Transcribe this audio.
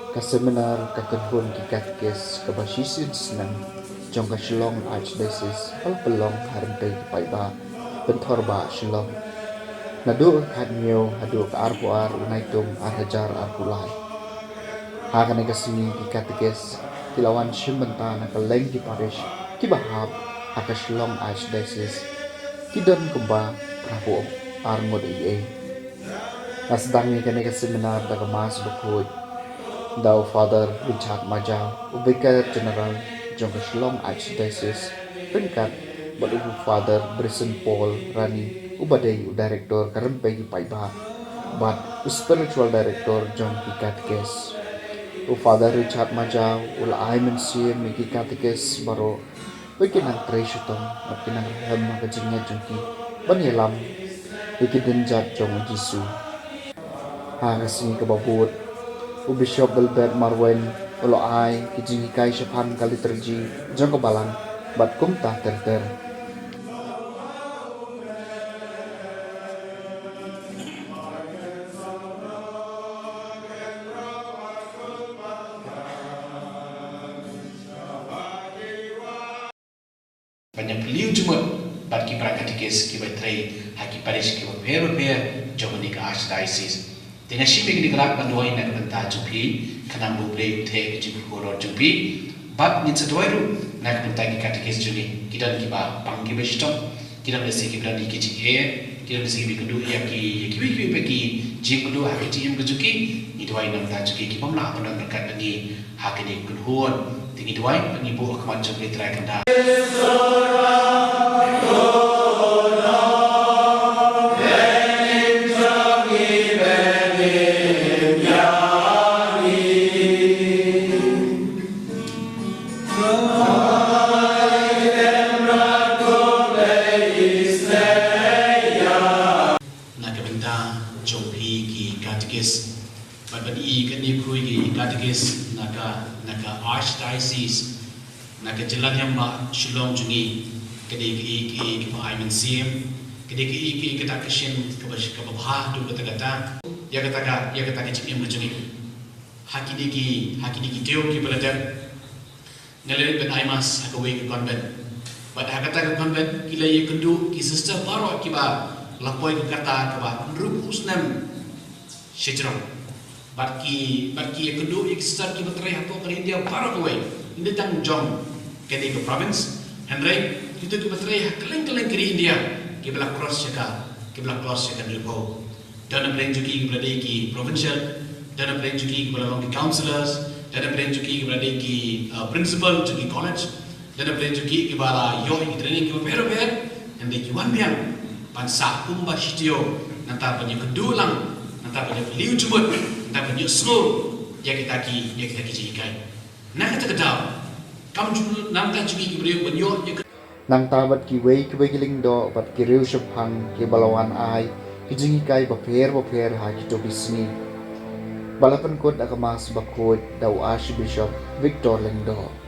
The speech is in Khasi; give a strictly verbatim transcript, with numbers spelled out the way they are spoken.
Ka seminar ka kynhun ki katekis kaba shisien snem jong ka Shillong Archdiocese ka la pynlong ha rympei ki paidbah Pynthor Bah, Shillong, naduh ka khathynñiew haduh ka arphew ar u Naitung ar hajar arphew lai. Ha kane ka sngi ki katekis ki la wan shim bynta na kylleng ki parish kiba hap ha ka Shillong Archdiocese, ki don kumba phra phew ar ngut eiei. La sdang ïa kane ka seminar da ka Mass bakhuid da u Father Richard Majaw, u Vicar General jong ka Shillong Archdiocese, ryngkat bad u Father Bryson Paul Rani, uba dei u Director ka rympei ki paidbah bad u Spiritual Director jong ki katekis. U Father Richard Majaw u la ai mynsiem ïa ki katekis baroh ba ki nang trei shitom bad ki nang rhem ha ka jingngeit jong ki ban ïalam ïa ki dienjat jong u Jisu. Ha ka sngi kaba bud, u Bishop Wilbert Marwein u la ai ki jinghikai shaphang ka liturgy jong ka Balang bad kumta ter ter. Ban ïa phylliew jingmut bad ki para katekis kiba trei ha ki parish kiba pher bapher jong kane ka Archdiocese. Te nga shim ïa kane ka lad ban duwai na ka bynta jong phi, khnang ba U Blei un theh ka jingkyrkhu rot jong phi. Bad ngin sa duwai ruh na ka bynta ki katekis jong ngi, ki don kiba pang kiba shitom, ki don lehse kiba don ïa ki jingeh, ki don lehse kiba ïakynduh ïa ki, ïa kiwei kiwei pat ki jingkynduh ha ka jingim ka jong ki. Ngi duwai na ka bynta jong ki, ki bym lah ban don ryngkat bad ngi ha kane ka kynhun. Te ngi duwai, ngi buh ha khmat jong U Blei Trai Kynrad. Na ka bynta jong phi ki katekis, bad ban ïoh kane khrui ki katekis na ka, na ka Archdiocese, na ka jylla niam ba Shillong jong ngi, ka dei kaei kaei kaba ai mynsiem, ka dei kaei kaei kata ka shin kaba, kaba bha haduh katta katta ïa kata ka, ïa kata ka jingim ka jong ngi. Ha kine ki, ha kine ki taïew kiba la dep, nga la leit ban ai Mass ha kawei ka convent. Bad ha kata ka convent ki la ïakynduh ki sister baroh kiba la poi ka karta kaba hynriewphew snem shajrong. Bad ki, bad ki ïakynduh ïa ki sister kiba trei hapoh ka India baroh kawei. Ym dei tang jong kane ka province, hynrei kito kiba trei ha kylleng kylleng ka ri India kiba la cross sha ka, kiba la cross sha ka hynriewphew. Don hapdeng jong ki kiba la dei ki provincial, don hapdeng jong ki kiba la long ki counsellors, don hapdeng jong ki kiba la dei ki, uh, principal jong ki college, don hapdeng jong ki kiba la ïoh ïa ki training kiba bapher bapher. Hynrei ki wan biang ban sah kumba shi taïew, nangta ban ïakynduh lang, nangta ban ïaphylliew jingmut, nangta ban ïohsngew ïa kita ki, ïa kita ki jinghikai. Na kata ka daw, kam ju namta jong ki ki briew ban ïoh ïa ka. Nangta bad kiwei kiwei ki lyngdoh bad ki riewshemphang kiba la wan ai ki jinghikai bapher bapher ha kito ki sngi. Ba la pynkut da ka Mass bakhuid da u Archbishop Victor Lyngdoh.